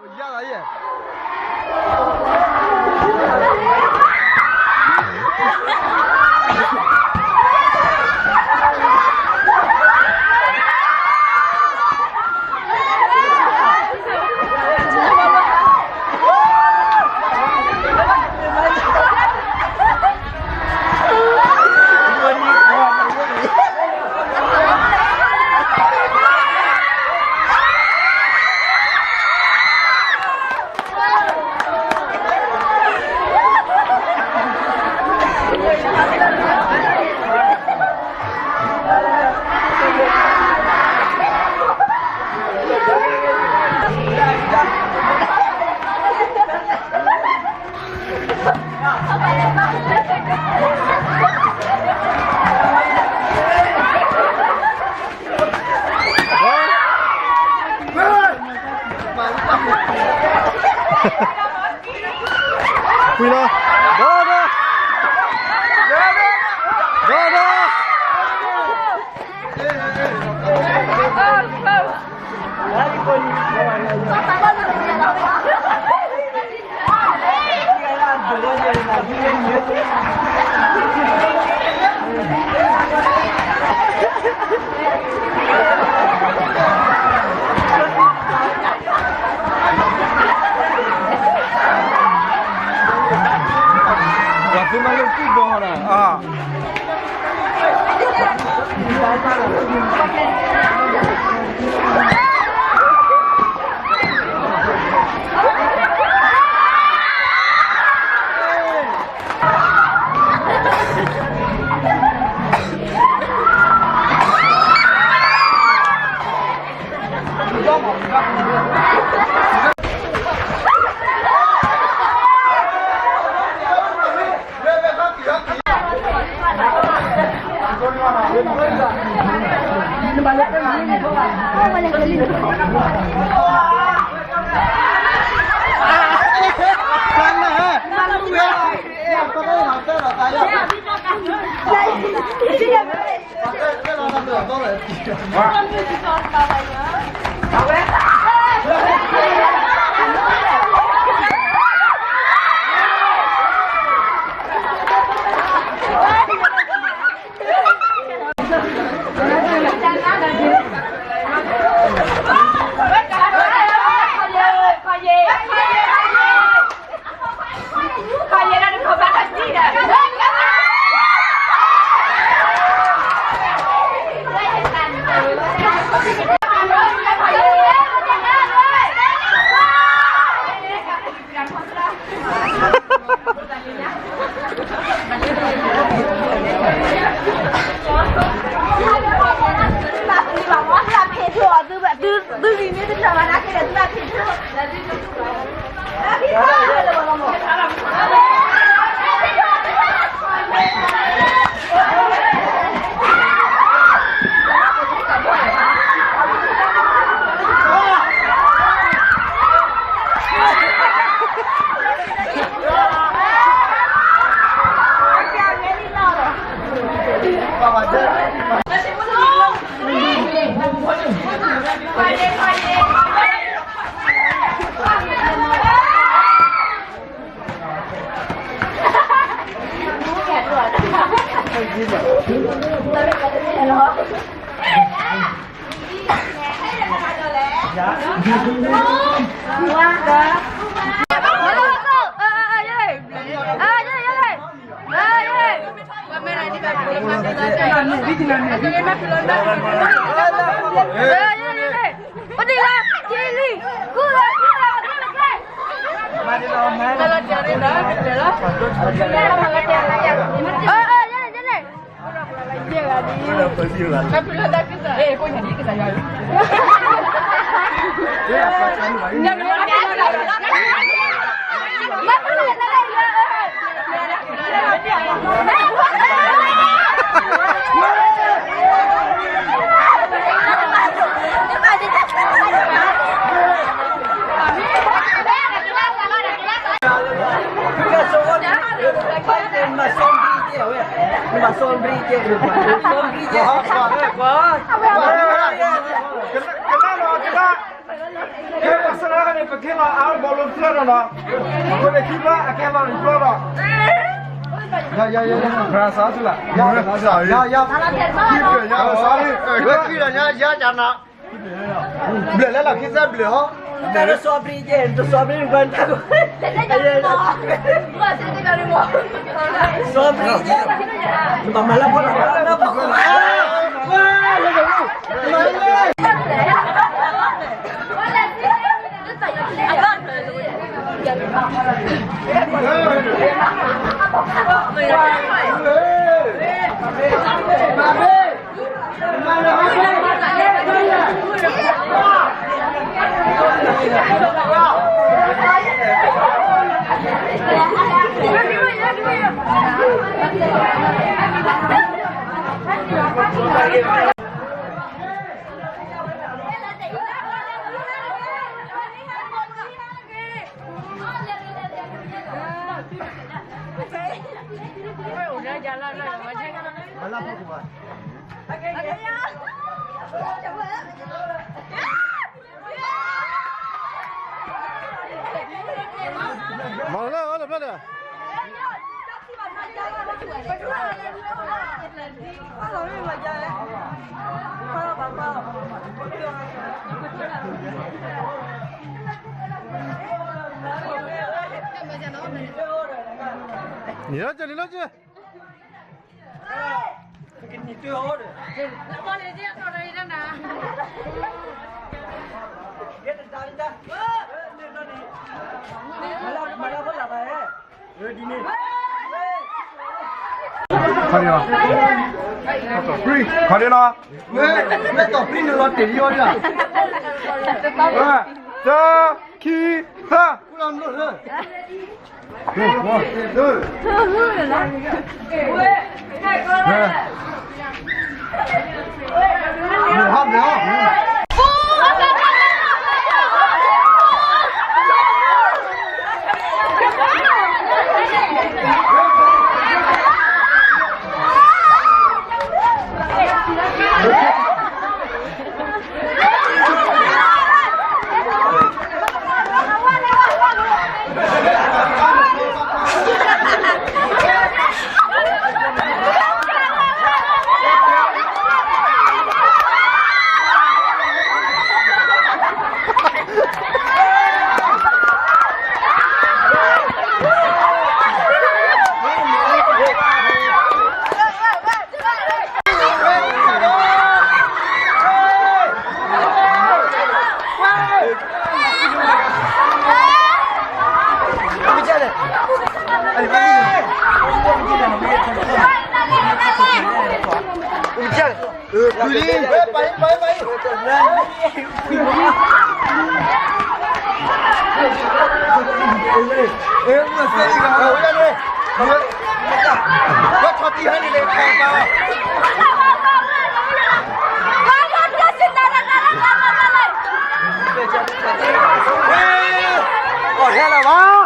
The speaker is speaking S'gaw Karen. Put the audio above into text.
ကွံာ်လီၤ, ဒီးဒီး, ဒီးဒီး, ဒီးနီၤ, အဃိန့ၣ်ခံဘျီ အကဲလီၤန့ၣ်ဘျီဒီး, ယၤ ယၤ ယၤ ယၤ ဘြၤဆာဆူလၢ, ယၤ ယၤ ယၤ ယၤ ဘျဲၣ်လၢလီၢ်ခံစၢ်ဘျဲၣ်ဟီ, တစီပရံကဲ တစီပရံကဲ စီပရံကဲ, မၤလၢဖီလာ် မၤလၢအီၤလၢဖျၢၣ်ဒီး, နံၤလီၤက့ၤ နံၤလီၤက့ၤ. ခီဒနီၤ, ခီဒနီၤ, မ့ၢ်တီၢ်ပြံန့ၣ်လီၤတ့ၢ်လံအီၤဒၣ်, တၢ ခံ သၢ.